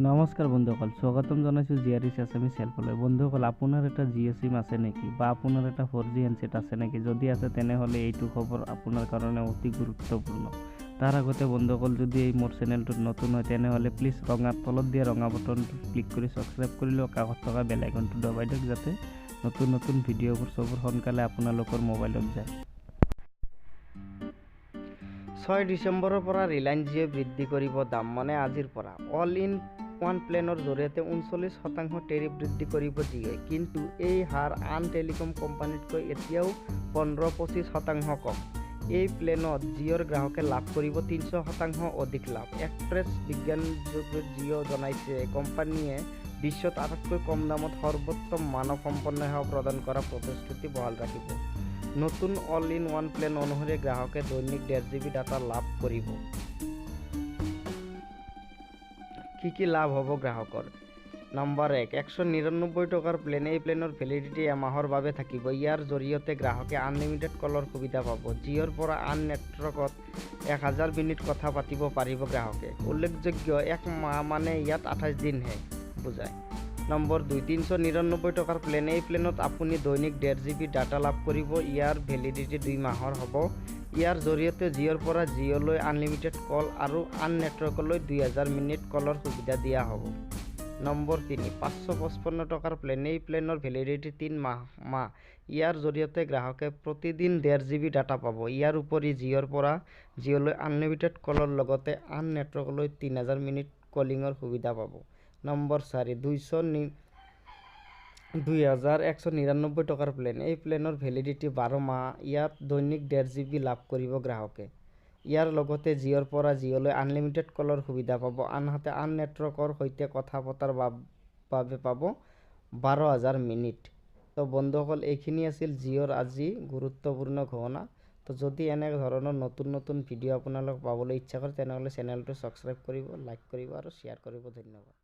নমস্কাৰ বন্ধুসকল, স্বাগতম জনাইছোঁ জি আৰ ইছ আছামিজ হেল্পলৈ। বন্ধুসকল, আপোনাৰ এটা জিঅ' চিম আছে নেকি বা আপোনাৰ এটা 4G handset আছে নেকি? যদি আছে, তেনেহ'লে এইটো খবৰ আপোনাৰ কাৰণে অতি গুৰুত্বপূৰ্ণ। তাৰ আগতে বন্ধুসকল, যদি এই মোৰ চেনেলটোত নতুন হয়, তেনেহ'লে প্লিজ ৰঙা তলত দিয়া ৰঙা বটনটোত ক্লিক কৰি ছাবস্ক্ৰাইব কৰি লওক, কাষত থকা বেল আইকনটো দবাই দিয়ক, যাতে নতুন নতুন ভিডিঅ'বোৰ চবৰ সোনকালে আপোনালোকৰ মোবাইলত যায়। 6 ডিচেম্বৰৰ পৰা ৰিলায়েন্স জিঅ'ই বৃদ্ধি কৰিব দাম, মানে আজিৰ পৰা। অল ইন ওৱান প্লেনৰ জৰিয়তে 39% টেৰিফ বৃদ্ধি কৰিব জিঅ'ই। কিন্তু এই হাৰ আন টেলিকম কোম্পানীতকৈ এতিয়াও 15-25% কম। এই প্লেনত জিঅ'ৰ গ্ৰাহকে লাভ কৰিব 300% অধিক লাভ। এক প্ৰেছ বিজ্ঞপ্তিযোগে জিঅ' জনাইছে, কোম্পানীয়ে বিশ্বত আটাইতকৈ কম দামত সৰ্বোত্তম মানসম্পন্ন সেৱা প্ৰদান কৰাৰ প্ৰতিশ্ৰুতি বহাল ৰাখিব। নতুন অল ইন ওৱান প্লেন অনুসৰি গ্ৰাহকে দৈনিক 1.5 জিবি ডাটা লাভ কৰিব। কি কি লাভ হ'ব গ্ৰাহকৰ? নম্বৰ 1, 199 টকাৰ প্লেন। এই প্লেনৰ ভেলিডিটি এমাহৰ বাবে থাকিব। ইয়াৰ জৰিয়তে গ্ৰাহকে আনলিমিটেড কলৰ সুবিধা পাব। জিঅ'ৰ পৰা আন নেটৱৰ্কত 1000 মিনিট কথা পাতিব পাৰিব গ্ৰাহকে। উল্লেখযোগ্য, এক মাহ মানে ইয়াত 28 দিনহে বুজায়। নম্বৰ 2, 399 টকাৰ প্লেন। এই প্লেনত আপুনি দৈনিক 1.5 জিবি ডাটা লাভ কৰিব। ইয়াৰ ভেলিডিটি 2 মাহৰ হ'ব। ইয়াৰ জৰিয়তে জিঅ'ৰ পৰা জিঅ'লৈ আনলিমিটেড কল আৰু আন নেটৱৰ্কলৈ 2000 মিনিট কলৰ সুবিধা দিয়া হ'ব। নম্বৰ 3, 555 টকাৰ প্লেন। এই প্লেনৰ ভেলিডিটি 3 মাহ। ইয়াৰ জৰিয়তে গ্ৰাহকে প্ৰতিদিন 1.5 জিবি ডাটা পাব। ইয়াৰ উপৰি জিঅ'ৰ পৰা জিঅ'লৈ আনলিমিটেড কলৰ লগতে আন নেটৱৰ্কলৈ 3000 মিনিট কলিঙৰ সুবিধা পাব। নম্বৰ 4, 2199 টকাৰ প্লেন। এই প্লেনৰ ভেলিডিটি 12 মাহ। ইয়াত দৈনিক 1.5 জিবি লাভ কৰিব গ্ৰাহকে। ইয়াৰ লগতে জিঅ'ৰ পৰা জিঅ'লৈ আনলিমিটেড কলৰ সুবিধা পাব। আনহাতে আন নেটৱৰ্কৰ সৈতে কথা পতাৰ বাবে পাব 12,000 মিনিট। তো বন্ধুসকল, এইখিনি আছিল জিঅ'ৰ আজি গুৰুত্বপূৰ্ণ ঘোষণা। তো যদি এনে ধৰণৰ নতুন নতুন ভিডিঅ' আপোনালোক পাবলৈ ইচ্ছা কৰে, তেনেহ'লে চেনেলটো ছাবস্ক্ৰাইব কৰিব, লাইক কৰিব আৰু শ্বেয়াৰ কৰিব। ধন্যবাদ।